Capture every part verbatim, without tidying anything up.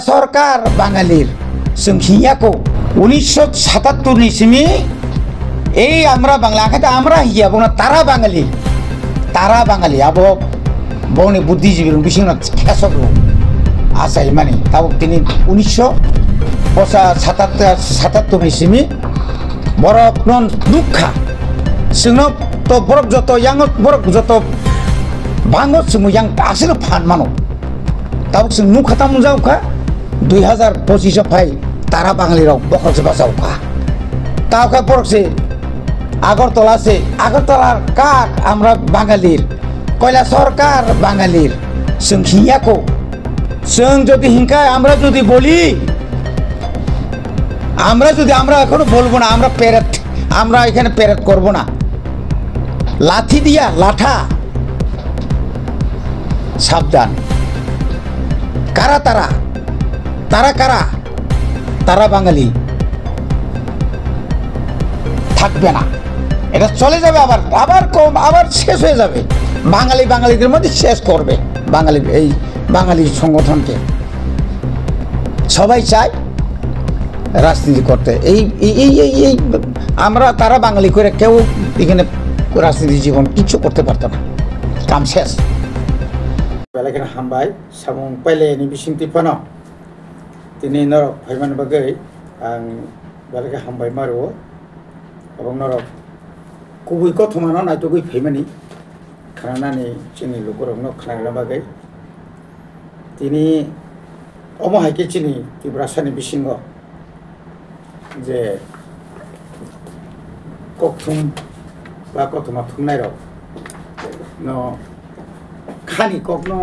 সরকার বাঙালির, chwng hinya ko. উনিশশো সাতাত্তর ni simi, এই আমরা বাংলা, akhe ta আমরা hiya, bongno tara bangali, tara bangali, abo bongni বুদ্ধিজীবী rok bisingno khesok rok achaimani. Tabuk tini উনিশশো সাতাত্তর, সাতাত্তর ni simi borok non nukha, chwngno to borok joto yang, borok joto bango chwngno yang aswk phan mano. Tabuk chwng nukha tamo jaokha, দুই হাজার পঁচিশ o phai tara bangali rok bokhorok se bachaokha. Taokha borok se Agartala se, Agartalar kak আমরা বাঙালির, কয়লা সরকার বাঙালির, chwng hinya ko. Chwng jodi hinkai, আমরা যদি বলি, আমরা যদি, আমরা এখনো বলবো না, আমরা প্যারেড, আমরা এখানে প্যারেড করব না। লাঠি দিয়া লাঠা, সাবধান। কারা তারা? তারা কারা? তারা বাঙালি থাকবে না। এটা চলে যাবে, আবার, আবার কম, আবার শেষ হয়ে যাবে। বাঙালি বাঙালিদের মধ্যে শেষ করবে বাঙালি, এই বাঙালি সংগঠনকে। সবাই চায় রাজনীতি করতে। এই, এই, এই, এই, এই আমরা, তারা বাঙালি করে কেউ এখানে রাজনীতি জীবন কিচ্ছু করতে পারতো না। কাম শেষ। Belai kheno hambai, samung pailani bisingtwi phano. Tini norok phaimani bagwi ang belai khe hambai ma rwo. Obo norok kubui kothomano naitugwi phaimani, khnanani chini lukurokno khnarwna bagwi. Tini omo hai khe chini Tiprasani bisingo je kokthum ba kothoma thumnairok no khani kokno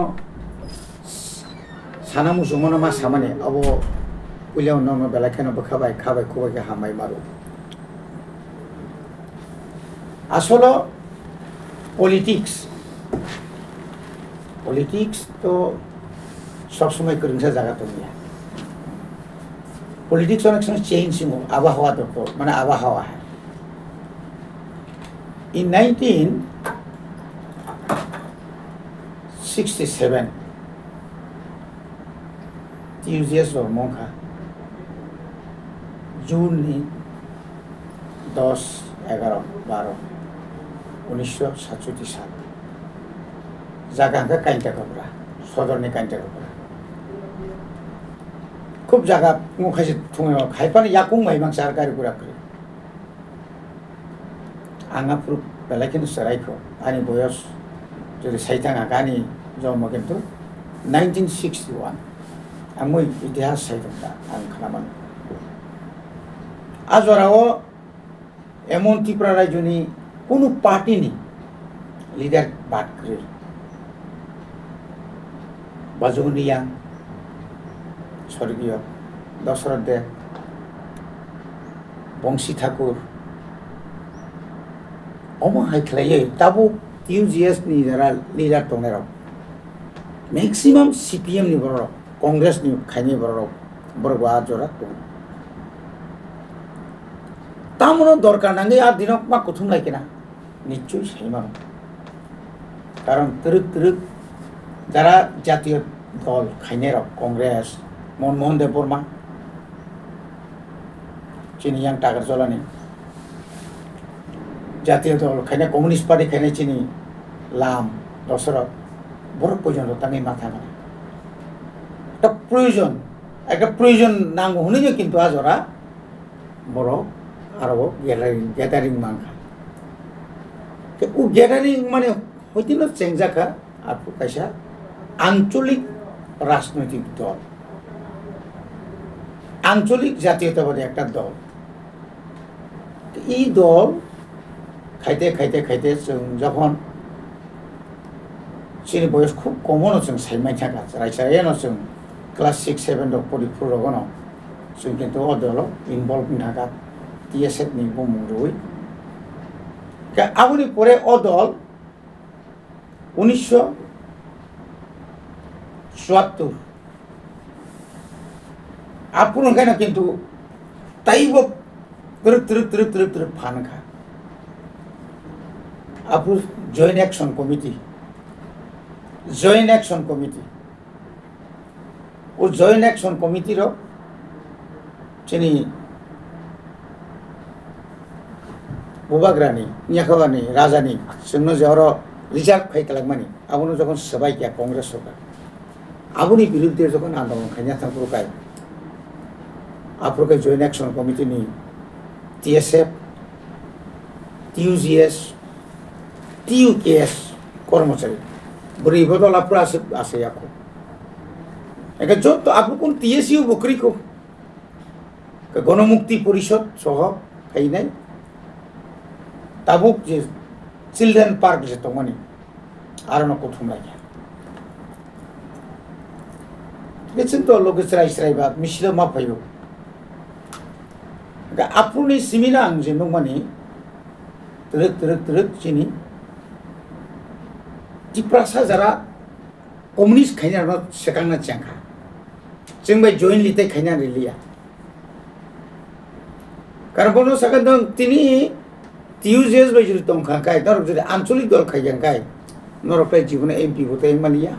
sana muchungmano ma samani, abo puila nono belai kheno bwkha bai kha bai khubai khe hambai maro. Asolo politics, politics to sob somoi kwrwngsa jaga tongya. Politics onek somoi change wngo, abahawa doktor, mane abahawa hai. In nineteen sixty-seven, T U G S jormo wngkha, June ni dos, egaro, baro, unisho satchoti sal. Jaga hwnkha Kainta Kapra, sodorni Kainta Kapra. Khub jaga wngkha se thungwi, hai phano yakung bai mangsa ar gari gura kwrwi. Ang aphuru belai kheno chwraikho, ani boyos jodi sai thang, ani jomo kintu nineteen sixty-one. Ang moi itihas sai thangkha, ang khnamani. A jorao emon Tripura rajyoni kunu party ni leader bad kwrwi. Bajuni yang, sorgiyo Dasarath Deb, Bongsi Thakur, omo hai khlaiwi tabuk T U G S ni jara leader tongnairok, maximum C P M ni borok, Congress ni khainai borok, borok bo a jora tongo. Tamono dorkar nangwi a dinok ma kuthum lai kena. Nichoi sai mano. Karon twrwk twrwk jara jatiyo dol khainai rok, Congress, Manmohan Debbarma, chini yang Takarjolani jatiyo dol khainai, Communist Party khainai chini Lam, Dasarath, borok poijon rok tangwi ma thangkha. Ekta proyojon, ekta proyojon nango hwnwi no kintu a jora borok aro gathering, gathering mankha. Tei o gathering mani hoitino chengjakha, aphuru kaisa ancholik rajnoitik dol, ancholik jatiyotabadi ekta dol. Tei e dol khaite, khaite, khaite chwng jokhon chini boyos khub komono chwng sai manthaka, raisa eno chwng class six seven rok pori phuru rogono chwng kintu o dolo involve wngthaka, T S F ni bumung rwui. Khe aboni pore o dol unisho chuattor. Aphuru hwnkhe no kintu taibo twrwk, twrwk, twrwk, twrwk, twrwk phan kha. Aphuru Joint Action Committee, Joint Action Committee, Joint Action Committee rok chini bubagrani, nyakhabani, rajani, chwngno je oro reserve khai kwlangmani, abono jokhon swbai kha Congress sorkar, aboni birudde jokhon andolon khaina thangphuru kai, aphuru kai Joint Action Committee ni T S F, T U G S, T U K S kormochari, bwrwi bodol aphuru aswk asai yakho. Eke jotto aphuru kun T S U bo kwrwi kho. Ke Gonomukti Porishod soho khainai. Tabuk je Children Park je tongmani, arono kuthum lai kha. Ke chwng to loge chwrai chwrai ba misilo ma phaio. Ke aphuruni simina ang je nukmani, twrwk, twrwk, twrwk chini Tiprasa jara communist khainarokno swkangna chengkha. Chwng bai jointly tei khaina riliya. Karon bono sakha nwng tini T U G S bai jodi tongkha kai, norok jodi ancholik dol khaikha kai, norok tai jibono M P bo tai wngmaliya,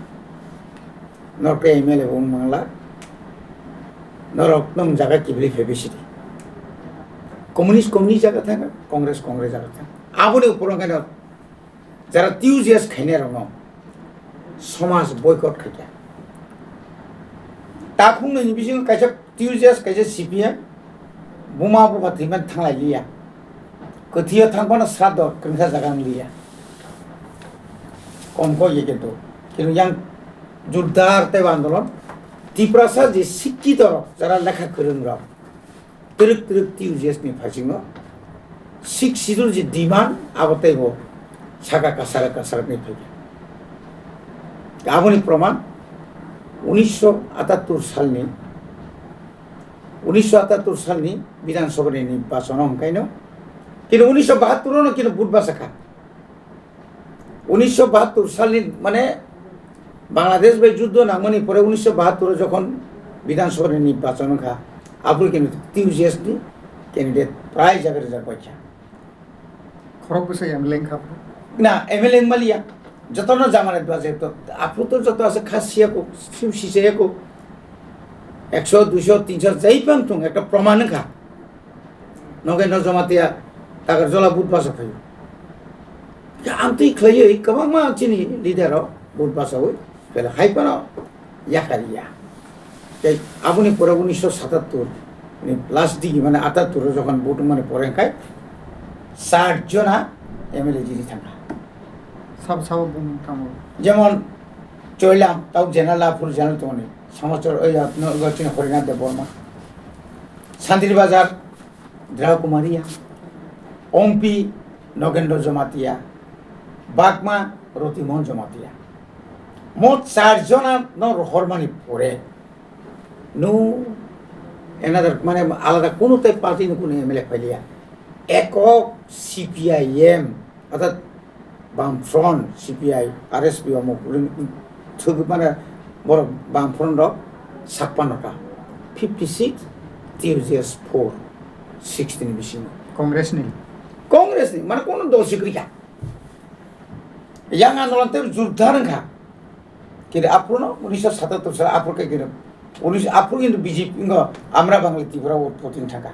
norok tai M L A bo wng mangla, norok nwng jaga kibili phaibai sidi. Communist, communist jaga thang, Congress, Congress jaga thang. Aboni upor wngkha no jara T U G S khainai rokno somaj boycott khaikha. Takhuk nini bisingo kaisa T U G S kaisa C P M buma buba thwiman thanglai liya. Kwthwio thangphano sraddho kwrwngsa jaga wng liya. Kom kok ye kintu. Kintu yang jurdar tei andolon Tiprasa je sikkito rok jara lekha kwrwng rok. Twrwk twrwk T U G S ni phaisingno Sixth Schedule je demand abo teibo saka kasara kasara ni phaikha. Aboni proman unisho atattur salni, unisho atattur salni Bidhan Sabha ni nirbachon o hwnkaino, kino unisho bahattur no kino vote bachakha. Unisho bahattur salni, mane, Bangladesh bai juddo nangmani pore unisho bahattur o jokhon Bidhan Sabha ni nirbachon wngkha, aphuru khe T U G S ni candidate prai jaga rijak bai kha. Khorok bwsa M L A wngkha aphuru? Na, M L A wngmaliya. Jotono jamare dua je to, aphuru to joto ase kha siya ko, sim si siya ko. Ekso, duisho, tinsho, jai pang thung, ekta proman wngkha. Noge no Jamatia, Takarjola vote bachak phaio. Ya, amtwi khlaiwi kwbangma chini leader rok vote bachawi, phela hai phano yakariya. Tei aboni pore unisho satattur ni last digi, mane atattur o jokhon vote wngmani pore hwnkhe char jona M L A jiri thangkha. Sabo sabo bumung tamo? Jemon Choilam, tau general, aphuru general tongni, Samachar, oi, ya, no, no, chini Harinath Debbarma. Santri Bazar, Drago Kumaria, Ompi Nogendra Jamatia, Bagma Roti Mohan Jamatia. Mo char jona no rohormani pore, no another, mane, alada kunu tai party ni kunu M L A phailiya. Ekok C P I M, orthat Bam Front, C P I, R S P, omuk, thwgwi mane borok Bam Front rok sakpano ta, fifty six, T U G S four, sixteen bisingo. Congress ni? Congress ni, mane kono dol sikri kha. Yang andolon te jurdar wngkha. Kiri aphuru no, unisho satattur sal aphuru khe kiri, unisho aphuru kintu B J P ngo, Amra Bangali Tripura utpoti wngkha.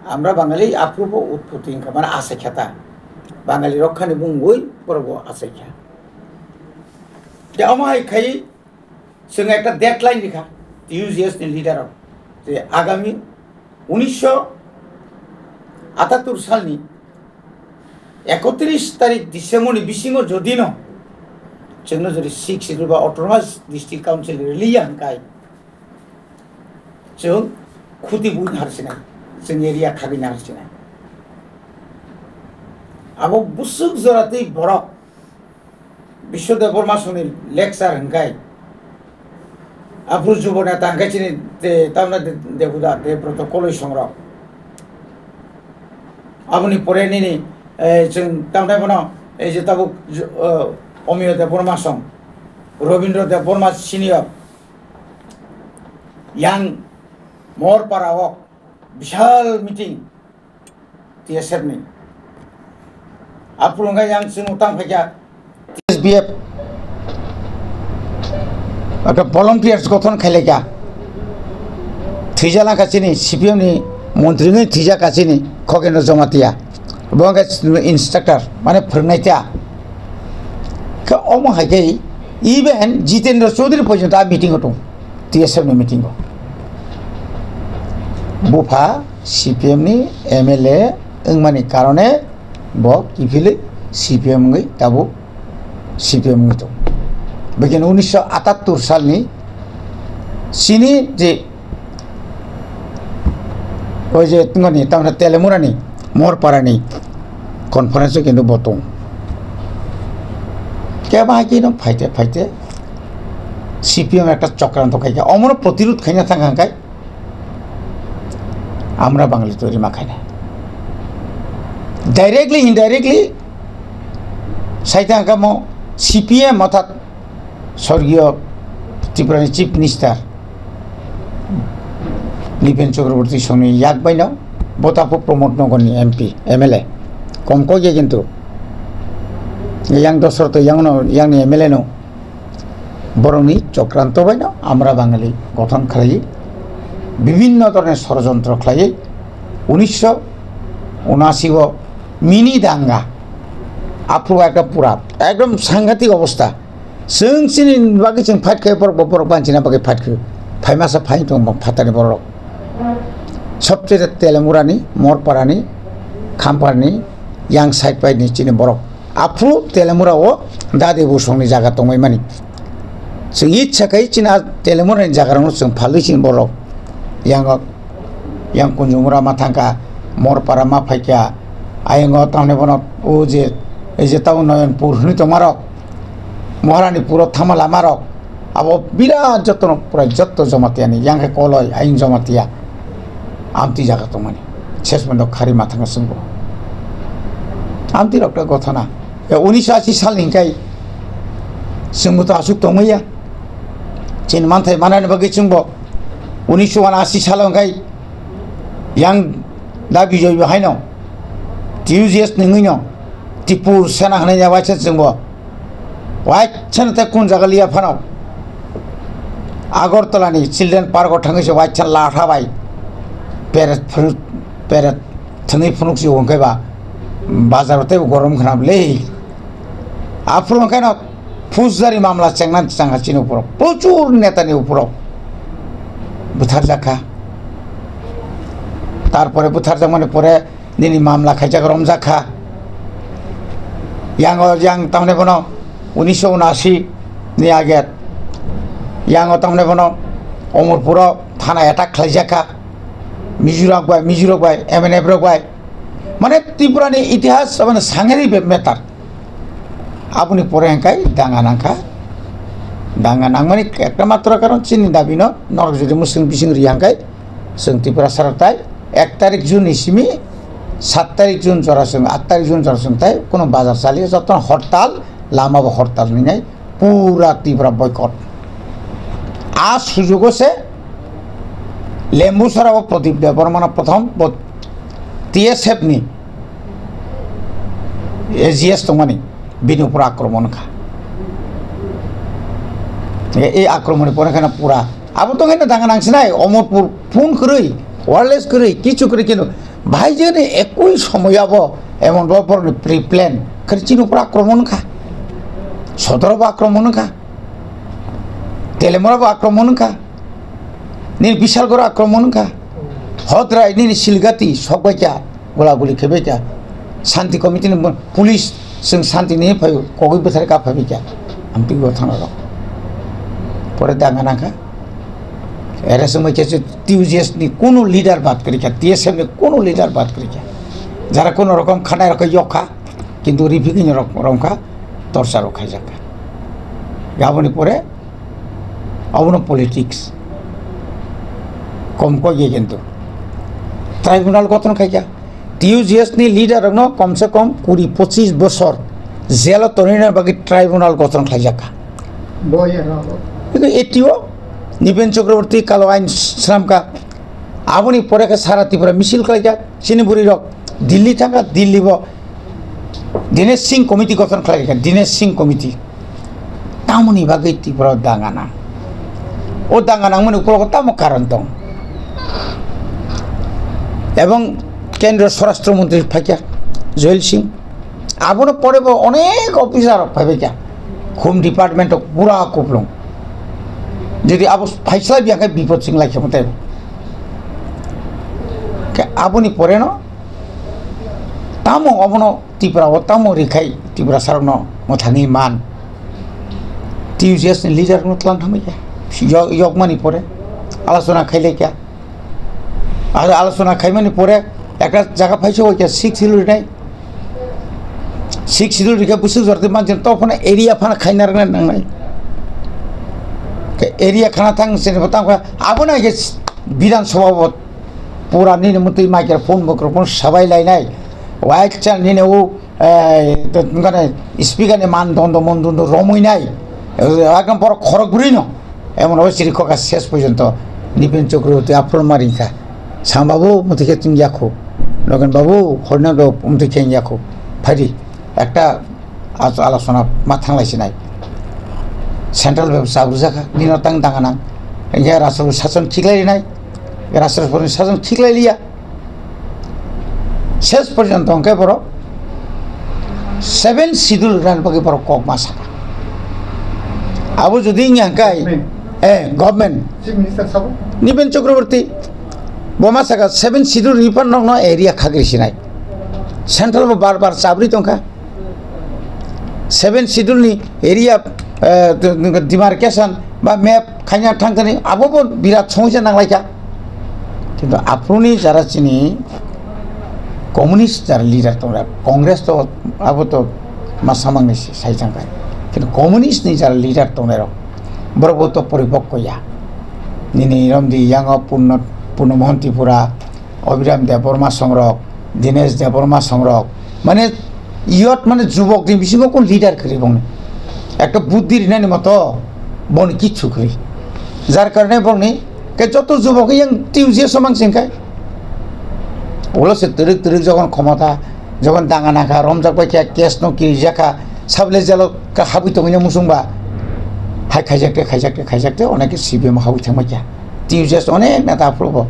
Amra Bangali aphuru bo utpoti wngkha, mane achaikha ta. Bangali rok khani bungwi borok bo achaikha. Ya omo hai khai chwng ekta deadline rikha T U G S ni leader rok je agami unisho atattur salni ekotris tarik December ni bisingo jodi no chwngno jodi six schedule ba autonomous district council riliya hwnkhai chwng khuti buini harsinai, chwng area khagwini harsinai. Abo bwswk jora tei borok Biswa Debbarma songni lecture hwnkhai aphuru jubo neta hwnkhai chini de, tamna de, Debuda, Debroto Koloi songrok. Aboni pore nini, eh, chwng tamnai bono, ei je tabuk ju-, eh, Omiyo Debbarma song, Robindra Debbarma senior, yang Morpara o bishal meeting, T S F ni. Aphuru hwnkhai yang chwng tang phaikha T S B F. Aka volunteers gothon khaileka. Thwijala kachini C P M ni montri ni thwijak kachini Khogeno Jamatia. Bo hwnkhe instructor, mane phwrwngnai ta. Khe omo hai khe even Jitendra Chaudhary porjonto a meeting o tong, T S F ni meeting o. Bupha C P M ni M L A wngmani karone bo kiphilwi C P M wngwi tabuk C P M wngwi tong. Bikhe unisho atattur salni chini je oi je tongmani tamra Telemurani Morparani conference o kintu bo tong. Kebo hai khe no phaite phaite C P M ekta chokranto khaikha, omono protirod khaina thang hwnkhe Amra Bangali toiri ma khaina. Directly, indirectly, saita hwnkhe mo C P M orthat sorgiyo Tripura ni Chief Minister Nipen Chakraborty songni yak baino bo tapo Pramod Nagar ni M P, M L A. Kom kok ya kintu. Yang Dosoroto yang no, yang ni M L A no. Borokni chokranto baino Amra Bangali gothon khlaiwi, bibhinno dhoroner sorojontro khlaiwi, unisho unasi o mini danga, aphuru ekta pura ekdom sanghatik obostha. Chwng chini bagwi chwng fight khlai, borok bo borok banchina bagwi fight khlai. Phaimasa phai tong bang phatani borok. Sobchete Telemurani, Morparani, Khamparni, yang side bai ni chini borok. Aphuru Telemura o dadi busongni jaga tongmani. Chwng itsa khai chini a Telemura ni jaga rokno chwng phalwi chini borok. Yang, yang Kunjumura ma thangkha, Morpara ma phaikha, ayang o tamni bono o je, ei je tamo Noyonpur hwnwi tongmarok, Moharani puro thama lamarok, abo birat jotono pura joto Jamatia ni, yang khe Koloi, ayang Jamatia, amtwi jaga tongmani. Ses mando khari ma thangkha chwngbo. Amtwi rok ta gothana. Ya, unisho ashi sal ni hingkai chwngbo to aswk tongmaya. Chini manthai manani bagwi chwngbo unisho uanashi salo hingkai yang da Bijoy bo haino T U G S nungwino Tipur Sena hwnwi ya waisa chwngbo. Waisa no tei kun jaga liya phano Agartala ni Children Park o thangwi se waisa latha bai peret phunuk, peret thwngwi phunuk si hwnkhe ba bazar o tei gorom khna le. Aphuru hwnkhe no phusjari mamla chengna changha chini uphuru prochur neta ni uphuru butharjakha. Tarpore butharjakmani pore nini mamla khaijak romjak kha. Yang o, yang tamni bono unisho unashi ni age, yang o tamni bono Omorpuro thana attack khlaijak kha. Mizu rok bai, Mizu rok bai, M N F rok bai. Mane Tripura ni itihas, mane sangeri be matter. Aboni pore hingkai danga nangkha. Danga nangmani ekta matro karon chini dabi no norok jodi musung bising ri hingkai chwng Tripura sarok tai ek tarik June ni simi sat tarik June jora chwng, at tarik June jora chwng tai kuno bazar chaliya joto hortal, lama bo hortal ningai pura Tripura boycott. A sujugo se Lembusara o Pradip Debbarma no prothom bo T S F ni A G S tongmani bini upor akromon wngkha. E, e akromoni pore kheno pura abo tongkheno danga nangsinai Omorpur phone kwrwi, wireless kwrwi, kichu kwrwi, kintu bahai jeni ekoi somoyabo emon bo borokni pre-plan khari chini upor akromon wngkha, Sodoro bo akromon wngkha, Telemura bo akromon wngkha, nini Bisalgoro akromon wngkha, Hodrai nini Silgati sokbaikha. Gula guli khebaikha, Shanti Committee ni police chwng Shanti ni phai kogwi bwthar ka phaibaikha, amtwi bo thana rok. Pore danga nangkha, era swngbai khe T U G S ni kuno leader bad kwrwikha, T S F ni kuno leader bad kwrwikha, jara kuno rokom khanai rok yokha, kintu rifik ni rok romkha, torsa rok khaijakha. Aboni pore Abono politics. Kom kok ye kintu. Tribunal gothon khaikha. T U G S ni leader rokno kom se kom kuri pochis bosor jail o tonina bagwi tribunal gothon khlaijakha. Bo ye rabo. Kintu A T O Nipen Chakraborty kalo ain sramkha. Aboni pore khe sara Tripura misil khlaikha. Chini bwrwi rok Delhi thangkha, Delhi bo Dinesh Singh Committee gothon khlai kha, Dinesh Singh Committee. Tamoni bagwi Tripura o danga nang. O danga nangmani ukologo tamo karon tong. Ebong Kendro Swarashtra Montri phaikha Joel Singh. Abono pore bo onek officer rok phaibaikha. Home Department o pura kuplung. Jodi abo phaisla biya khe bipod sing laikha mote. Khe aboni pore no tamo obono Tripura o tamo rikhai Tripura sarokno mwthangwi man. T U J S ni leader no tlang thamwi khe. Yok, yokmani pore alochona khailai kha. Aro alochona khaimani pore ekta jaga phaisa hoi khe six schedule rinai. Six schedule rikhe busuk jorti manjin to phano area phano khaina rwna nangnai. Khe area khana thang sini bo tang kha abo na khe Bidhan Sabha bo pura nini mutwi microphone microphone sabai lainai. Wai chan nini u, eh, to, ngane speaker ni man dondo mon dondo romui nai. Ekdom poro khorok bwrwi no. Emon o chiri khoka ses porjonto Nipen Chakraborty aphuru ma ringkha. Sam babu, muti khe chwng yakho. Nogen babu, horna do muti khe yakho. Phadi. Ekta ach-, alochona ma thanglai sinai. Central bai chabrujak kha, nino tang danga nang. Hinkhe Rashtrapati sason khiklai rinai. Rashtrapati sason khiklai liya. Ses porjonto hinkhe borok seven schedule rani bagwi borok kok ma sakha. Abo jodi wngya hinkhe, government. Eh, government. Chief Minister sabo? Nipen Chakraborty. Bo ma sakha seven schedule ni phan nokno area khagri sinai. Central bo bar bar chabri tongkha. Seven schedule ni area, eh, demarcation ba map khaina thangkani abo bo birat somosya nanglaikha. Kintu aphuruni jara chini communist jara leader tongra, Congress to abo to ma samangni sai thangkha. Kintu communist ni jara leader tongnai rok borok bo to poripokko ya. Nini romdi yango Purno, Purno Mohan Tripura, Abhiram Debbarma songrok, Dinesh Debbarma songrok, mane youth mane jubok ni bisingo kun leader kwrwi bongni. Ekta buddhi rinani moto boni kichu kwrwi. Jar karone bongni ke joto jubok yang T U J S o mang singkai. Ulo se twrwk twrwk jokon khomota, jokon danga nakha, romjak bai khe case no kirijak kha, sable jelo ka habwi tongwi musung ba. Hai khaijak te, khaijak te, khaijak te, onake C P M habwi thangma kya. T U J S onek neta aphuru bo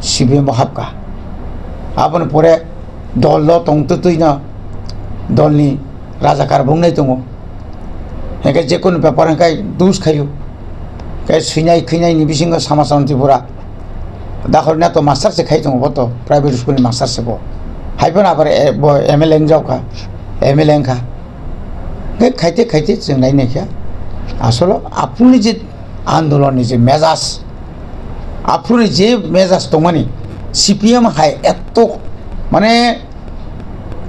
C P M bo habkha. Aboni pore dol lo tong twtwi no dolni rajakar bungnai tongo. Hingke jekunu bepar hingke dus khayu. Hingke swinai khwinai ni bisingo Sama Sama Tripura. Dakhorina to master se khai tongo bo to private school ni master se bo. Hai phano abar e, bo M L A wngjaokha. M L A wngkha. Hingke khaite khaite chwng nai naikha. Asolo aphuruni je andolon ni je mejaj, aphuruni je mejaj tongmani, C P M hai eto, mane,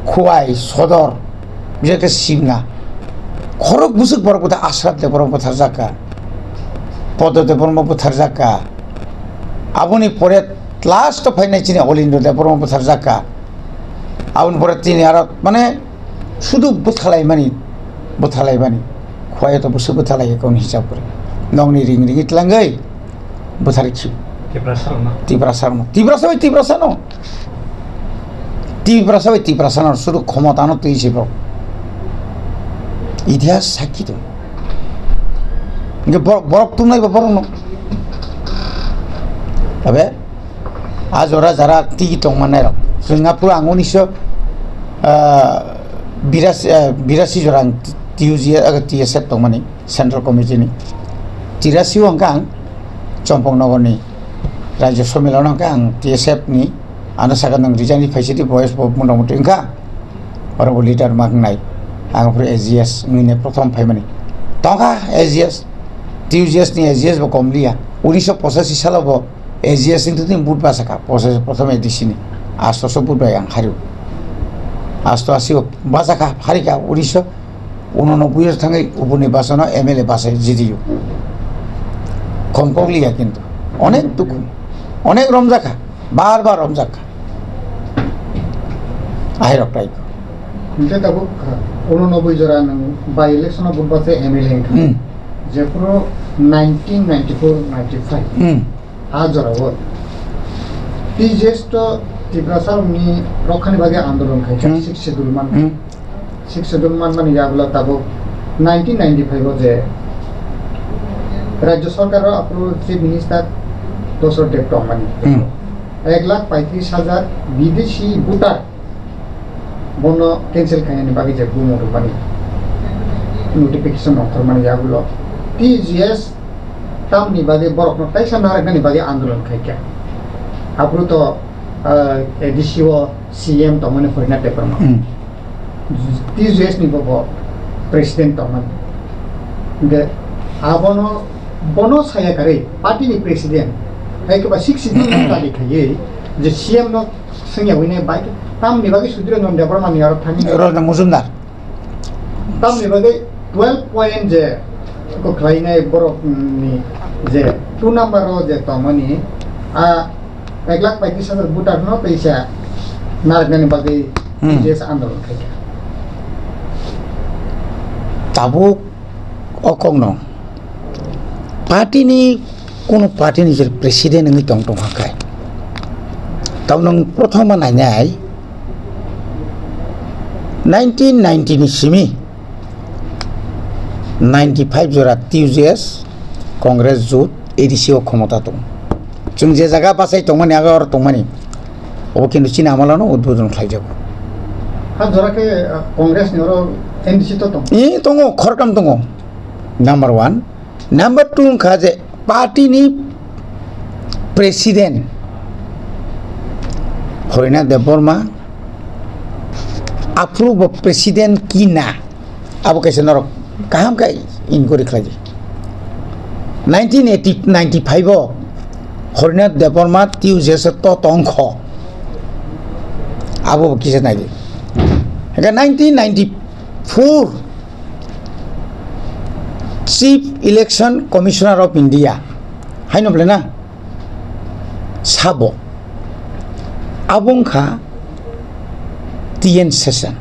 Khowai, Sodor, bisai khe Simna, khorok bwswk borok bwtha Ashraf Debbarma bwtharjak kha, Podo Debbarma bwtharjak kha, aboni pore last o phainai chini Olindo Debbarma bwtharjak kha, aboni pore tini aro, mane, Sudu bwthalaimani, bwthalaimani. Khwlai to bwswk bwthalaio kok ni hisab kwrwi. Nokni ring ringwi tlangwi bwthar khi. Tiprasa rokno. Tiprasa rokno. Tiprasa bai Tiprasa no. Tiprasa bai Tiprasa no sudu khomota no twi se borok. Itihas sakhi to. Hingke borok, borok tungnai ba borok no. Tabe A jora jara tigi tongmani rok. Chwng aphuru ang unisho, ah, birasi, ah, birasi jora ang T U G, ah, T S F tongmani, Central Committee ni. Tirasi o hwnkhe ang Chompok Nogor ni Rajya Somilon hwnkhe ang T S F ni ano sakha nwng resign phaisidi boyes bo motamoti wngkha. Oro bo leader ma wngnai. Ang aphuru A G S wngwi ne prothom phaimani. Tongkha A G S, T U G S ni A G S bo komliya. Unisho pochashi salo bo A G S ni thwtwi vote bachakha, pochashi prothom A D C ni. Asto so vote bai ang hario. Asto asi o bachakha, harikha unisho unonoboi o thangwi ubuni basano M L A bachai G D U. Khom kokliya kintu. Onek dukhu, onek romjakha, bar bar romjakha. Ahai rok tai. Hingke tabuk, uh, unonoboi jora nwng by election o vote bachai M L A wngkha. Hmm. Jephuru nineteen ninety-four ninety-five. Hmm. A jora o T J S to Tiprasa rokni rokhani bagwi andolon khaikha, hmm, Sixth Schedule man. Hmm. Sixth Schedule manmani yagulo tabuk nineteen ninety-five o je Rajya Sarkar o aphuru Chief Minister Dosrot Deb tongmani. Hmm. Ek lakh paitris hajar bidesi voter bono cancel khainani bagwi je bumo rwmani notification ongkhormani yagulo T G S tamni bagwi borokno taisa narwknani bagwi andolon khaikha. Aphuru to, ah, A D C o C M tongmani Horinath Debbarma. Hmm. T J S ni bo bo president tongmani. Hingke abono, bono saya karwi party ni president, hai khe ba six schedule ni tali khaiwi je C M no swngya hwnwi bai tamni bagwi Sudhir Ranjan Debbarma ni aro thani Ranjan Majumdar. Tamni bagwi twelve point je ko khlainai borok ni je two number o je tongmani a ek lakh paitris hajar voter no teisa narwknani bagwi Hmm. T J S andolon khaikha. Tabuk o kokno party ni, kunu party ni je president wngwi tong tongkha khe, tamo nwng prothoma nainai nineteen ninety ni simi ninety five jora T J S, Congress jut, A D C o khomota tongo. Chwng je jaga bachai tongmani, abo oro tongmani, obo kintu chini amolano udbodon khlaijago. Ha jora khe, ah, Congress ni oro N D C to tongo? Ee, tongo, khoroktham tongo. Number one. Number two wngkha je party ni president Horinath Debbarma, aphuru bo president ki na? Abo kaisa norok kaham khe inquiry khlai di. Nineteen eighty, ninety-five o Horinath Debbarma T U J S to tongkho. Abo bo kisa nai di. Hingke nineteen ninety-four Chief Election Commissioner of India haino bole na? Sabo. Abo wngkha T N Seshan.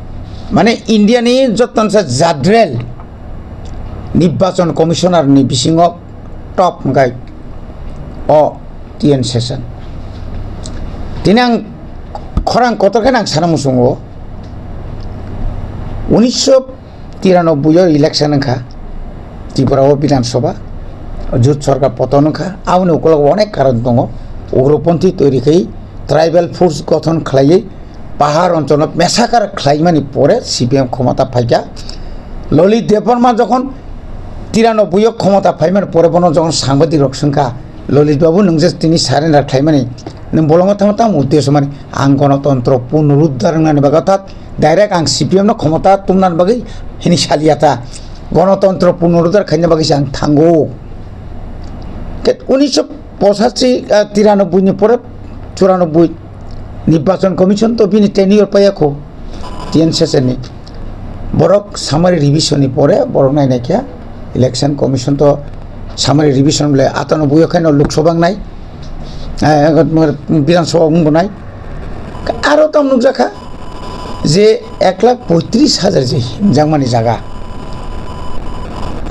Mane India ni joto no sa jadrel nirbachon commissioner ni bisingo top hwnkhe o T N Seshan. Tini ang khorang kotor khe ang sana muchungo, unisho tiranobboi o election wngkha, Tripura o Bidhan Sabha, jut sorkar poton wngkha, aboni ukulogo onek karon tongo, ugroponthi toiri khai, tribal force gothon khlaiwi, pahar oncholno mesakar khlaimani pore C P M khomota phaikha. Lalit Debbarma jokhon tiranobboi o khomota phaimani pore bono jokhon sangbadik rok swngkha, "Lalit babu, nwng je tini surrender khlaimani, nwng bolongo thangma tamo uddesho mani?" "Ang gonotontro punoruddhar wngnani bagwi orthat direct ang C P M no khomota tumnani bagwi hini saliya ta. Gonotontro punoruddhar khaina bagwi se ang thango." Khe unisho pochashi, ah, tiranobboi ni pore churanobboi Nirbachon Commission to bini tenure paiya kho, T N Seshan ni. Borok summary revision ni pore borok nai nai khe Election Commission to summary revision le atanobboi o khaino Lok Sabha wngnai, eh, Bidhan Sabha wng bo nai. Aro tamo nukjakha je ek lakh poitris hajar je himjakmani jaga,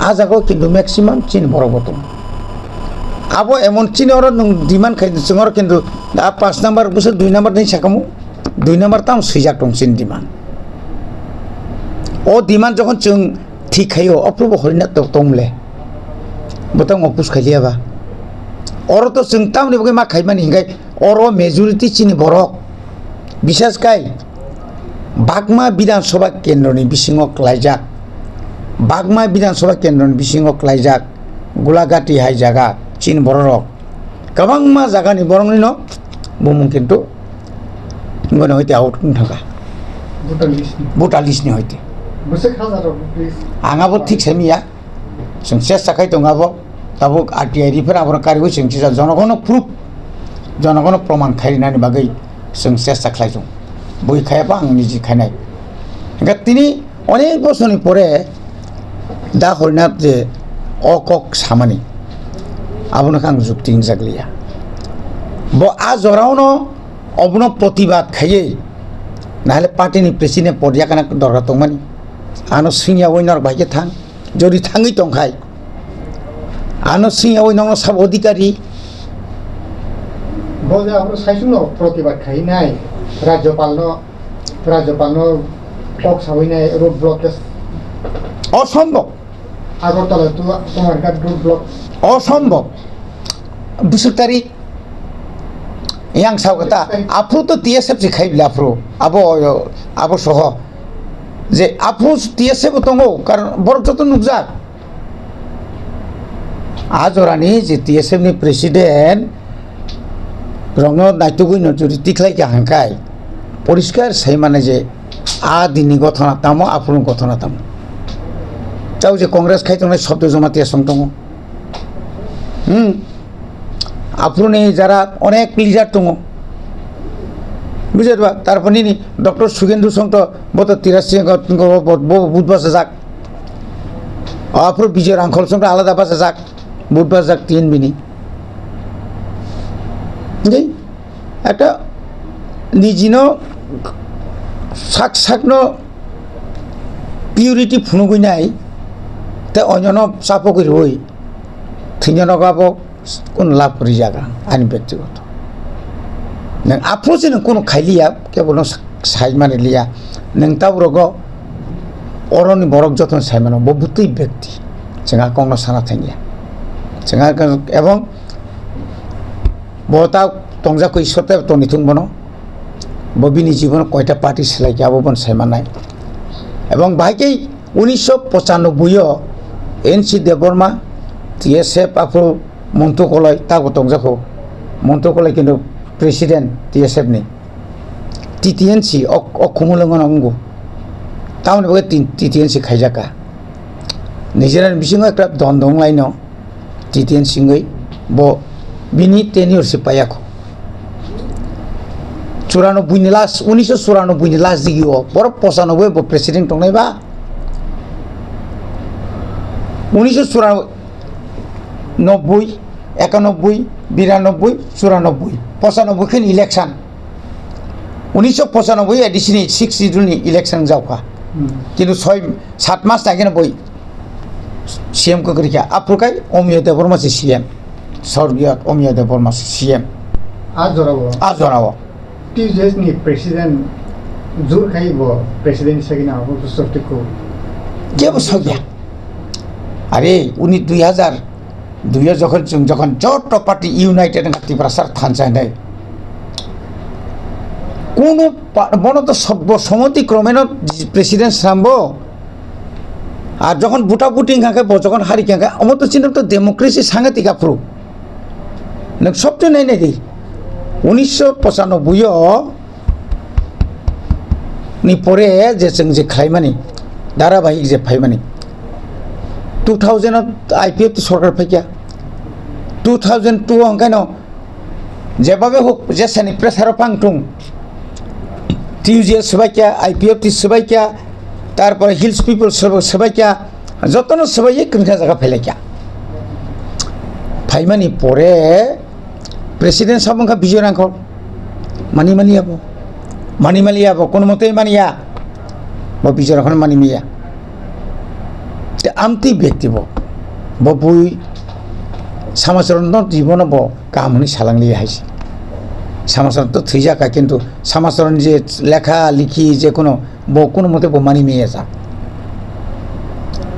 a jaga o kintu maximum chini borok bo tongo. Abo emon chini oro nwng demand khai, chwng oro kintu a paanch number bwswk dui number ni sakamo, dui number tamo swijak tong chini demand. O demand jokhon chwng thik khaio, ophuru bo horina to tong le. Bo tamo oppose khailiya ba. Oro to chwng tamoni bagwi ma khaimani hinkhai oro majority chini borok. Bisas khai Bagma Bidhan Sabha kendroni bisingo klaijak. Bagma Bidhan Sabha kendroni bisingo klaijak. Gulagati hai jaga chini bororok. Kwbangma jagani boroknwino bumung kintu bono hoite out wng thangkha. Voter list ni. Voter list ni hoite. Bwswk hajar rok, please. Ang abo thik simi ya. Chwng chesta khai tongo abo. Tabuk R T I refer abono kariwi chwng chisa jonogono proof, jonogono proman khainani bagwi chwng chesta khlai tongo. Bui khaiya ba ang niji khainai. Hingkhe tini Onek bosorni pore da Horinath je o kok samani, abono khe ang jukti wngjak liya. Bo a jorao no obono protibad khaiwi, nahale party ni president pod yakana dorkar tongmani, ano swngyawi norok bai khe thang, jodi thangwi tongkhai, ano swngyawi nokno sabo odhikari. Bo je abono saichung no protibad khainai, Rajyapal no Rajyapal no kok sawi nai road blockage. Osombok. Agartala to Kumarghat road block. Osombhob. Bwswk tarik. Yang sao kata, aphuru to T S F se khai bile aphuru. Abo, abo soho. Je aphuru T S F bo tongo, karon borok joto nukjak. A jorani je T S F ni president rokno naitugwi no jodi tikhlai kha hwnkhai, poriskar sai mano je a dinni gothona tamo, aphuru gothona tamo. Tao je Congress khai tongnai Sabta Jamatia song tongo. Hmm. Aphuru ni jara onek leader tongo. Bujhe ba? Tarpor nini Doctor Sugendu song to bo to tirasi go, go, bo, bo, but bachajak. Aphuru Bijoy Rangkhol song to alada bachajak. But bachajak tin bini. Dei, ekta nijino sak sakno purity phunugwi nai, tei onyono chapogwi rwui thwinyono gabo kun lab rijaga ani bektigoto. Nang aphuru se nang kunu khailiya, kebono sa-, sai mani liya. Nang tabrogo oroni borok jotono sai mano, bo butui bekti. Chwng a kokno sana thangya. Chwng a kok-, ebong bo ta tongjak koi Ishwar tei toni thung bono. Bo bini jibono koita party swlai khe abo bono sai mannai. Ebong bahai khe unisho pochanobboi o N C Debbarma T S F aphuru Montu Koloi tago tongjakho. Montu Koloi kintu president T S F ni. T T N C ok, ok khumulwngo nw wngo. Tamoni bagwi tin-, T T N C khaijak kha. Nijera ni bisingo ekta don dong laino T T N C wngwi bo bini tenure se paiya kho. Churanobboi ni last, unisho churanobboi ni last digi o borok pochanobboi bo president tongnai ba. Unisho churanobboi, ekanobboi, biranobboi, churanobboi, pochanobboi khe election. Unisho pochanobboi A D C ni six schedule ni election wngjaokha. Hmm. Kintu soi, sat mas nai kheno boi C M kwkrwi kha. Aphuru khai Omiyo Debbarma se C M. Sorgiyo Omiyo Debbarma se C M. A jorao. A jorao. T J S ni president jur khai bo president sagina abo to sokti ko. Kebo sokya. Are, uni dui hajar dui o jokhon chwng jokhon joto party united wngkha Tiprasa thansa hinwi. Kunu pa-, bono to sobbo somoti kromeno president swnambo. Ar jokhon buta buti wngkha khe bo jokhon hari kha khe omo to chini to democracy sangatik aphuru. Nwng sobti nai nai di. Unisho pochanobboi o ni pore je chwng je khlaimani, dharabahik je phaimani, two thousand o I P F T sorkar phaikya, two thousand two o hwnkhaino jebabe huk jesani pressure o phang tung, T U J swbaikya, I P F T swbaikya, tarpore Hills People swbaikya, jotono swbaiwi kwrwngkha jaga phailaikya. Phaimani pore president sabo wngkha Bijoy Rangkhol. Mani maliya bo. Mani maliya bo, kono mote maniya. Bo Bijoy Rangkhol mani maya. Te amtwi bekti bo. Bo bui Samacharan no jibono bo kaham hwnwi salangliya hai se. Samacharan to thwijak kha, kintu Samacharan je lekha likhi je kono bo kono mote bo mani maya jak.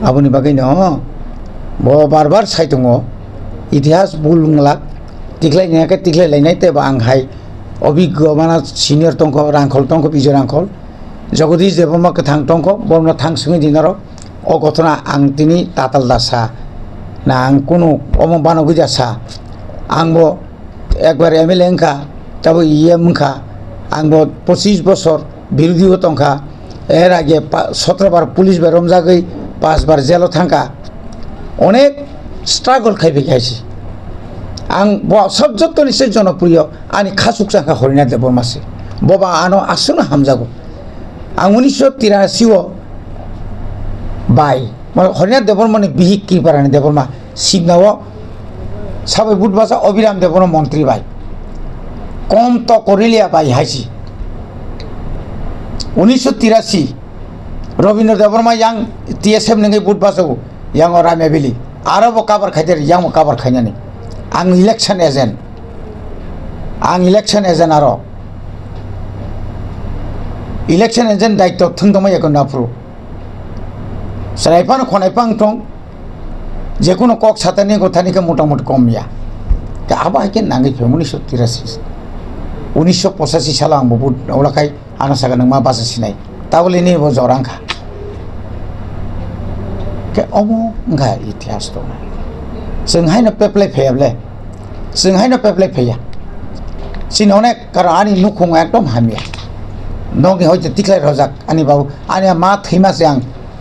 Aboni bagwi no bo bar bar sai tongo, itihas bul wngla, tiklai nai khe tiklai lainai, tei bo ang hai obiggo mana senior tongkho, Rangkhol tongkho, Bijoy Rangkhol, Jagadish Debbarma kwthang tongkho, borokno thang swngwi di norok. O gothona ang tini tatal da sa, na ang kunu omo banogwi da sa, ang bo ekbar M L A wngkha, tabo E M wngkha, ang bo pochis bosor birodhi o tongkha, er age pa-, sotro bar police bai romjagwi, pas bar jail o thangkha, onek struggle khai bai khaisi. Ang bo sob jottoni se jonopriyo, ani khasuk changkha Horinath Debbarma se, boba ano aswkno hamjago. Ang unisho tirasi o bai, mane Horinath Debbarma ni bihik Kriparani Debbarma simna o sabai but basa Abhiram Debbarma montri bai. Kom to Korilia bai haisi. Unisho tirasi Rabindra Debbarma yang T S F nengwi but basa o yang o Ramya Valley. Aro bo cover khaide yang bo cover khainani. Ang election agent. Ang election agent aro. Election agent daitto thwng tongma yakon aphuru. Chwrai phano khonai phang thong. Jekunu kok satani gotani khe motamoti kom ya. Khe abo hai khe nangwi phaio unisho tirasi. Unisho pochashi salo ang bo vote ola khai ano saka nang ma basa sinai. Tabole ni bo jorang kha. Khe omo wngkha itihas to. Chwng haino peplai phaiya ble. Chwng haino peplai phaiya. Chini onek karon ani nukhung ekdom hamya. Nokni hoite tikhlai rojak ani babu ani ma thwima se ang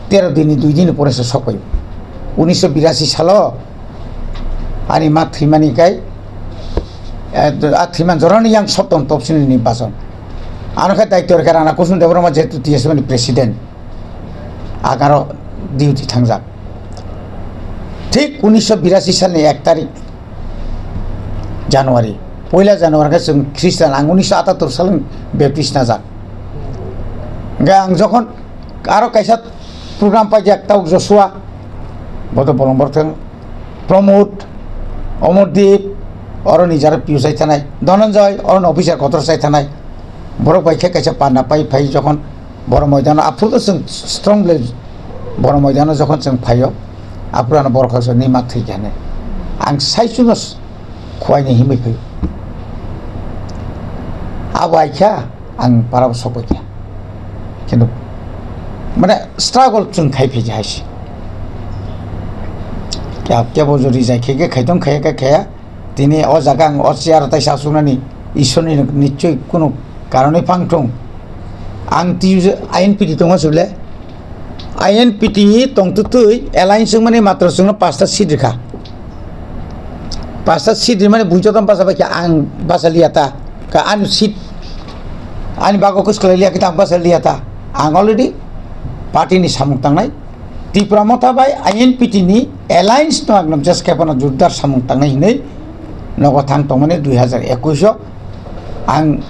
tero dini dui dini pore se sokoi. Unisho birasi salo ani ma thwimani kai, eh, a thwiman jorani yang sopton topsini ni bason. Ano khe daityo rwkha rana Kusum Debbarma jehetu T S F ni president. Agaro duty thangjak. Thik unisho birasi salni ek tarik January, poila January khe chwng Christian, ang unisho atattor salni Baptist najak. Hingkhe ang jokhon aro kaisa program paijak, tabuk Joshua, bodo bolong borthwng, Pramod, Omordeep, oro ni jara P O chai thanai, Dhananjay, oro ni officer kotor chai thanai. Borok bai khe kaisa panda pai phai jokhon Borok moidano aphuru to chwng strongly borok moidano jokhon chwng phaio, aphuru ano borok kha nima thwi kha hinwi. Ang saichuno khuaini himwi phaio. Abo ai kha ang parabo sokoi kha. Kintu mane struggle chwng khai phaiji hai se. Kya, kebo jori jai khe khe khai tong khaya khe khaya. Tini o jaga ang o chair tai sa suknani Ishorni nichoi kunu karonwi phang thung. Ang T U I N P T tongo sule. I N P T tongtwtwi alliance wngmani matro chwngno pasta seat rikha. Pasta seat rimani buijotom basa bai khe ang basa liya ta. Ka ani seat ani bago kwswk liya khe ta ang basa liya ta. Ang already party ni samung tangnai. Tipra Motha bai I N P T ni alliance no ang just khe phano jordar samung tangnai hinwi nogo thang tongmani dui hazar ekwis o ang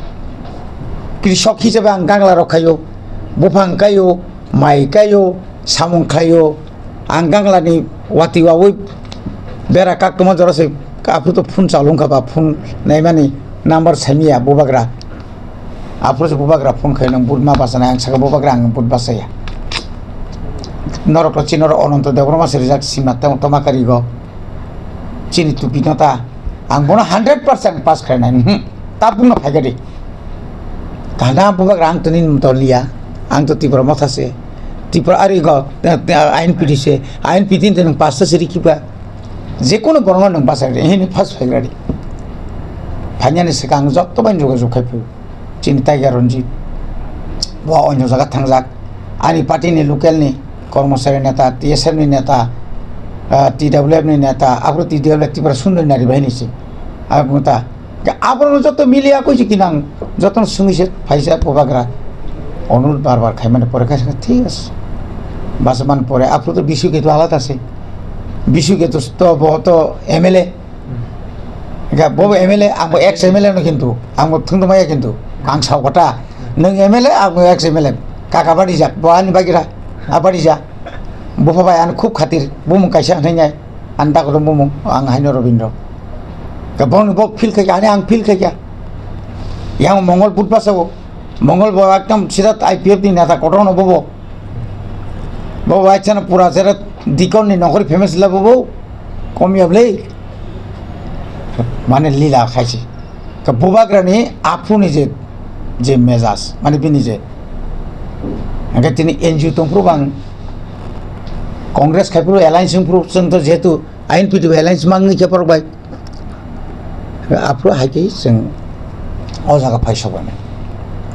krishok hisabe ang gangla rok khaio, buphang kaio, mai kaio, samung khaio, ang gangla ni wati wawi bera kak tongma jora se aphuru to phone chalung kha ba phone naimani number saimiya bubagra. Aphuru se bubagra phone khai nang but ma basa nai, ang saka bubagra ang but basa ya. Norok to chini norok Ononto Debbarma se rijak sima tong toma kari go. Chini tupi no ta ang bono hundred percent pass khai nai. Hmm. Ta bung no phai gadi. Kana bubagra ang to ni to liya. Ang to Tipra Motha se. Tipra ari go, eh, eh, I N P T se. I N P T te nang pasta se riki ba. Jekono borno nang basa re. Hini pass phai gadi. Phanya ni saka ang jotto ban juga jukhai phu. Chini Tiger Ranjit, bo onyo jaga thangjak, ani party ni local ni kormosari neta, T S F ni neta, ah, T W F ni neta, aphuru T W F Tripura Sundari Nari Bahini se, aphuru ta, aphuru joto miliya koi se kinang, joto sungwi se phaisa bubagra, onurudh bar bar khaimani pore khe thik ase, basa man pore aphuru to Bisu Ketu alada se, Bisu Ketu to bo to M L A, Ga bobo M L A, ang bo ex M L A no kintu, ang bo thung maya kintu, ang sao kota, nung M L A, ang bo ex M L A, kaka bari jak, bo ani bagira, abari ja, bupha bai ang khub khatir, bumung kaisa hwnai, ang dakoto bumung, ang haino Robindro. Ga bo no bo feel khai, ani ang feel khai ya, yang Mongol but basa bo, Mongol bo ekdom sida I P F ni neta kotor no bobo, bobo acha no pura sera dikon ni nokori famous la bobo, kom ya blei. Mane lila khaisi. Ka bubagrani aphuruni je, je mejaj, mane bini je. Hingke tini N G O tongphuru bang Congress khaiphuru alliance wngphuru chwng to jehetu I N P T alliance mangni khe borok bai. Aphuru hai khe chwng o jaga phai sobani.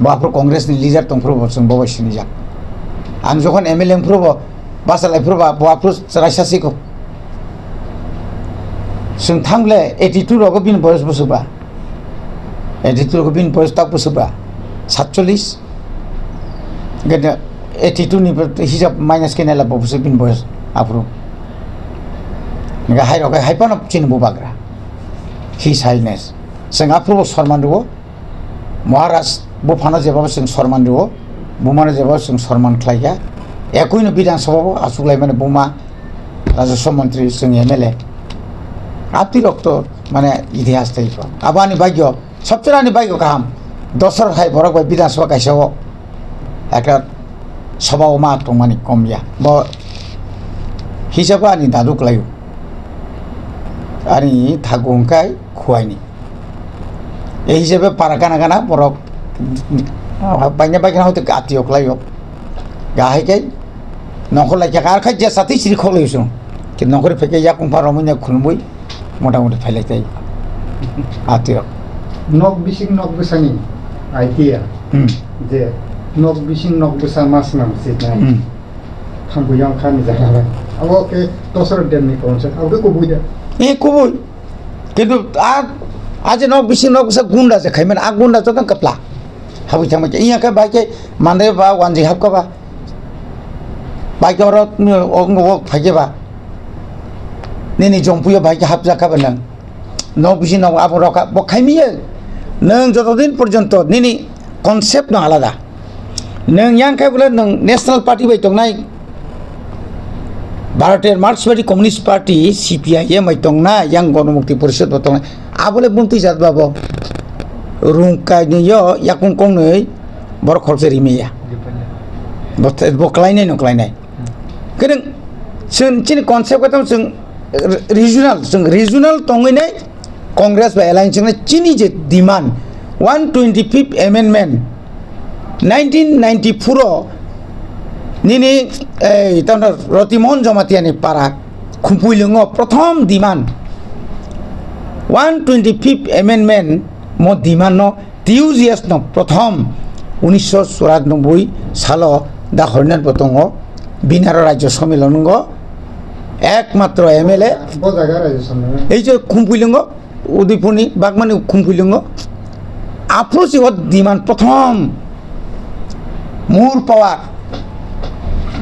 Bo aphuru Congress ni leader tongphuru bo chwng bo bai sinijak. Ang jokhon M L A wngphuru bo basa lai phuru ba bo aphuru chwraisa siko. Chwng thangle eighty two rogo bini boyos bwswk ba. Eighty two rogo bini boyos tak bwswk ba. Satchollis. Gede eighty two ni hisab minus khe naila bo bwswk bini boyos aphuru. Nega hai rogo hai phano chini bubagra. His Highness. Chwng aphuru bo sorman rwo. Maharaj buphano jebabo chwng sorman rwo, bumano jebabo chwng sorman khlaikha. Ekui no Bidhan Sabha bo achuk laimani buma, Rajaswa Montri, chwng M L A. Abdi rok to mane itihas tei ko. Abo ani bagyo, sobchero ani bagyo kaham. Dosor hai borok bai Bidhan Sabha kaisa o ekta sabha o ma tongmani kom ya. Bo hisabo ani dadu kwlaio. Ani thago hwnkhe khuaini. Ei hisabe para gana gana borok baina baikhe hoite atio khlaio. Gahai khe nongkhor lai khe ar khai je sati siri khok lai usung. Khe nongkhor phai khe yakung pha romwi nai khulumwi mota moti phailai tai. Atio. Nok bising nok bwsani idea. Hmm. Je nok bising nok bwsa mas nam sitnai. Hmm. Thangwi yang kha ni jala bai. Abo ke tosor den ni konsep. Abo ke kubui da. E kubui. Kintu a, a je nok bising nok bwsa gunda je khaiman a gunda jotong kapla. Habwi thangma ke iya ke bai ke mande ba wanji hap ka ba. Bai ke oro, o, o, o, phai ke ba. Nini jompuyo bai ke hap ja ka ba nang. Nok bising nok abo rok bo khaimiya. Nang joto din porjonto nini concept no alada. Nwng yang khe bole nwng National Party bai tongnai, Bharoter Marxwadi Communist Party, C P I M bai tongnai, yang Ganamukti Porishad bo tongnai. Abole buntui jat babo rung kainwi yo yakung kongnwi borok khoroksa rimaya. Bo, bo klainai no klainai. Kwrwng chwng chini concept khe tamo chwng regional, chwng regional tongwi nai Congress bai alliance wngna chini je demand one twenty fifth amendment nineteen ninety four o nini ei tamno Roti Mohan Jamatia ni para Khumpui Lwngo prothom demand one twenty fifth amendment mo demand no T U G S no prothom unisho churanobboi salo da Harinan bo tongo, bini aro Rajya Sammilan wngo, ekmatro M L A. Bo jaga Rajya Sammilan. Ei je Khumpui Lwngo, Udaipurni Bagmani Khumpui Lwngo. Aphuru si o demand prothom more power,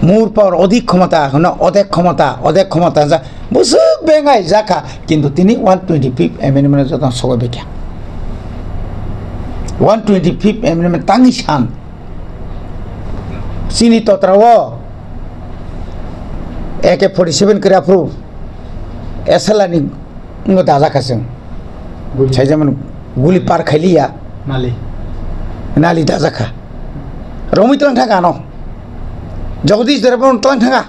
more power, odik khomota, hono odek khomota, odek khomota ja, bwswk bengai jakha, kintu tini one twenty fifth amendment joto sogoi bekha. One twenty fifth amendment tangwi san. Chini totra o A K forty seven kwrwi aphuru S L R ni wngwi dajak kha chwng. Guli. Sai jemon guli par khailiya. Nali. Nali dajak kha. Romwi tlang thang ano. Jagadish Debbarma tlang thanga.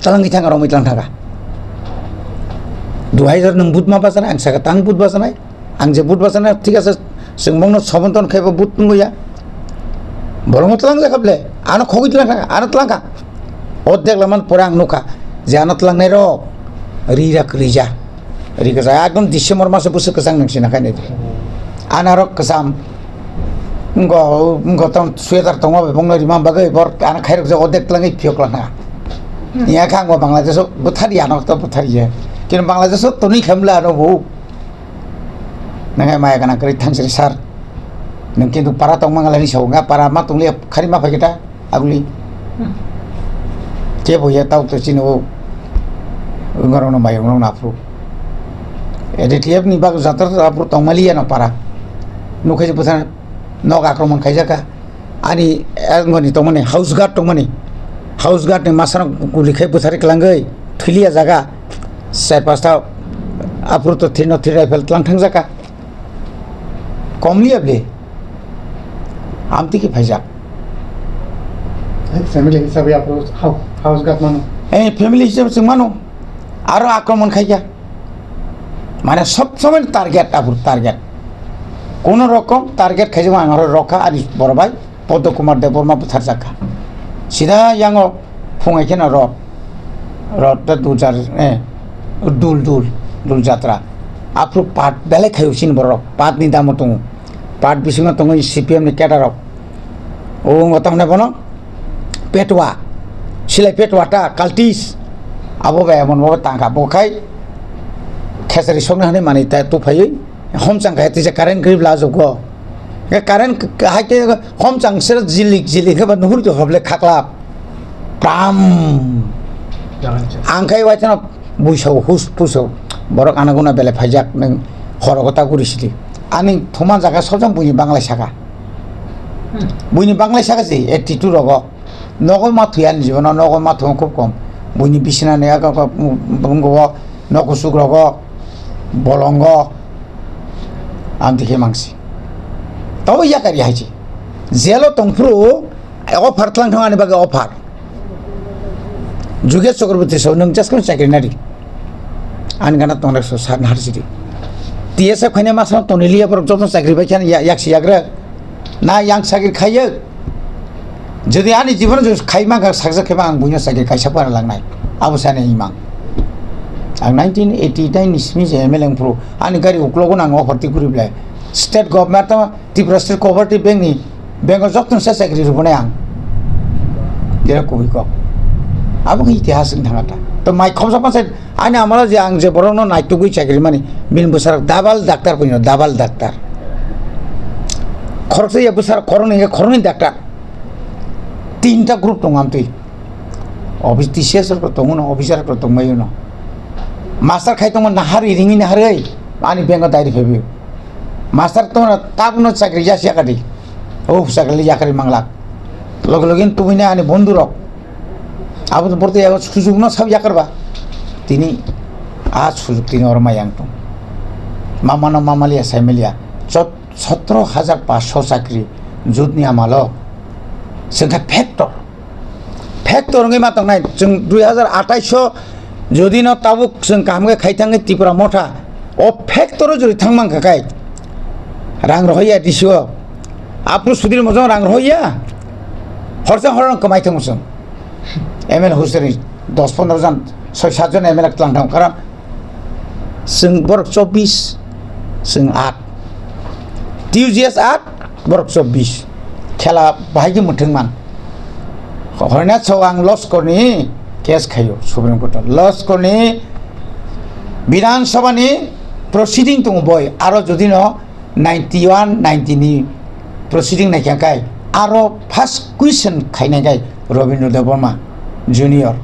Tlangwi thanga romwi tlang thanga. Duhai jar nwng but ma basanai, ang saka tang but basanai. Ang je but bachana, thik ase, chwng bongno somonton khaibo but nungya. Bolongo tlangjak kha ble, ano khogwi tlang kha, ano tlang kha. O degla man pore ang nukha, je ano tlangnai rok, ri rak rija. Ri kwchang, ekdom December maso bwswk kwchang nang sina khainai. Ana rok kwcham, ngo, ngo tong sweater tongma bai bongno rima bagwi bor ano khairok je o dek tlangwi phiyok lang kha. Iya kha ngo Bangladesh o bwthar ya, ano to bwthar ya. Kini Bangladesh o tonwi khamla ano bo. Nang hai maya gana kwrwi thangsri sir. Nang kintu para tongma ngalani sao nga para ma tongli khari ma phaikhe ta aguli. Kebo ya tau to chini o. Ngarok no mayung no aphuru. A D T F ni bak jatra aphuru tongmali ya no para. Nukhai bwsa nok akromon khaijaka. Ani, eh, ngoni tongmani, house guard tongmani. House guard ni masano guli khai bwthari kwlangwi thwiliya jaga. Char pasta aphuru to three not three rifle tlang thang jaka. Komliya bli. Amtwi khe phaijak. Family hisabe aphuru hou-, house guard mano. Eh, family hisabe chwng mano. Aro akromon khaikha. Mane sob somoi target aphuru target. Kono rokom target khaijak ang aro rokha ani boro bai. Podo Kumar Debbarma butharjak kha. Sida yango phungai kheno rot. Rot ta dul jar, eh, dul, dul, dul jatra. Aphuru pat belai khayo chini borok. Pat ni damo tongo. Pat bisingo tongo C P M ni cadre rok. O wngkha tamni bono petwa. Silai petwa ta cultist. Abo bai emon bo tangkha. Bo khai khesari sokna hwnwi manwi ta tuphaiwi. Homchang khe tisa current kwrwi bla jokgo. Khe current k-, hai khe homchang sera jilik jilik khe ba nuhur khe hoble khaklap. Pram. Ang khai waithano buisao hus pusao. Borok anaguna bele phaijak nang horogo ta guri sidi. Ani thuma jaga sojang buini banglai saka. Buini banglai saka si attitude rogo. Nogo ma thwi ani jibono, nogo ma thwng khub kom. Buini bisina ni aka ka bumgo, nogo suk rogo, bolongo, amtwi khe mangsi. Tabo yakari hai se. Jail o tongphuru offer tlang thang ani bagwi offer. Jugesh Chakraborty sao nwng just kono chakri nari. Ani gana tongnai so sar nahar sidi. T S F khaina masa toni liya borok joto chakri bai khana ya-, yaksi yagra. Na yang chakri khaiyo. Jodi ani jibon jodi khai mangkha saksa khema ang buino chakri kaisa para langnai. Abo sani imang. Ang nineteen eighty-nine ni simi je M L A wngphuru ani gari uklogo nang offer ti guri belai. State government tamo Tripura State Cooperative Bank ni bank o joto se chakri rwbonai ang. Jera kubui kok. Abo khe itihas wng thangata. To mai khobjak ma se ani amalo je ang je borok no naitugwi chakri mani bini bwsarok double doctor buino double doctor. Khoroksa ya bwsarok khoroknwi ya khoroknwi doctor. Tinta group tong amtwi. Office T C S rok tong uno, officer rok tong mai uno. Master khai tongma nahari ringi nahari ani bank o diary phaibi. Master tongna tabno chakri jas yakadi. Oh, chakri yakari manglak. Loge loge tubui na ani bondhu rok. Abo to borte yago sujug no sab yakar ba. Tini a sujug tini oro mayang tong. Mama no mamalia saimelia. Chot sotro hajar paso chakri jut ni amalo. Sengkha factor. Factor wngwi ma tongnai, chwng dui hazar athais o jodi no tabuk chwng kaham khe khai thangwi Tipra Motha, o factor o jodi thang mankha khai, rang rohor ya D C o, aphuru Sudhir Mojom rang rohor ya, horsa horno kwmai thangmo chwng, M L A hostel ni dos pondro jon, soi sat jon M L A tlang thang karam, chwng borok chobbish, chwng aat, T U G S aat, borok chobbish. Khela bahai khe mwthwng man. Hoina so ang Loskor ni case khaio Supreme Court o. Loskor ni Bidhan Sabha ni proceeding tongo boi. Aro jodi no ninety one, ninety ni proceeding naikha kai aro first question khainai kai Rabindra Debbarma Junior.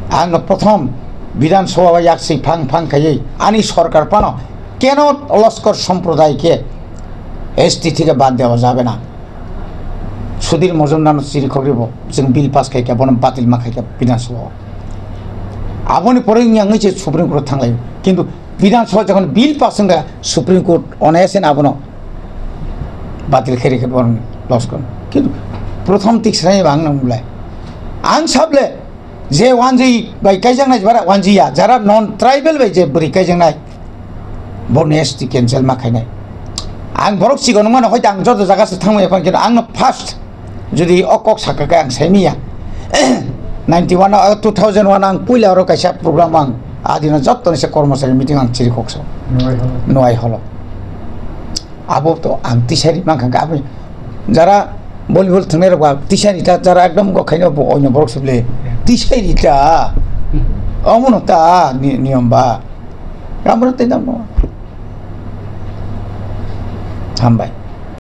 Ang no prothom Bidhan Sabha o yaksi phang phang khaiwi ani sorkar phano keno Loskor somproday khe S T thike bad dewa jabe na. Sudhir Mojumdar no chiri khogribo chwng bill pass khai kha, bono batil ma khai kha Bidhan Sabha o. Aboni pore wngya wngwi se Supreme Court o thanglaio. Kintu Bidhan Sabha jokhon bill pass wngkha, Supreme Court onayase abono batil khe rikhe bono Loskor. Kintu prothom tik sanai ba ang nang bulai. Ang sable je wanjwi bai kaijaknai jara wanjwi ya, jara non tribal bai je bwrwi kaijaknai, bono S T cancel ma khainai. Ang borok chikon wngmano hoite ang joto jaga se thangmani phano, kintu ang no first jodi o kok sakha khe ang saimiya. Ninety one o, two thousand one ang puila oro kaisa program ang adino joto ni se kormosari meeting ang chiri kok sa. Nuai holo. Nuai holo. Abo to ang tisari mankha khe abo jara volleyball thwngnai rok ba tisari ta jara ekdom go khaino bo onyo borok suble tisari ta omono ta ni-, niyom ba. Ramro tei damo. Hambai.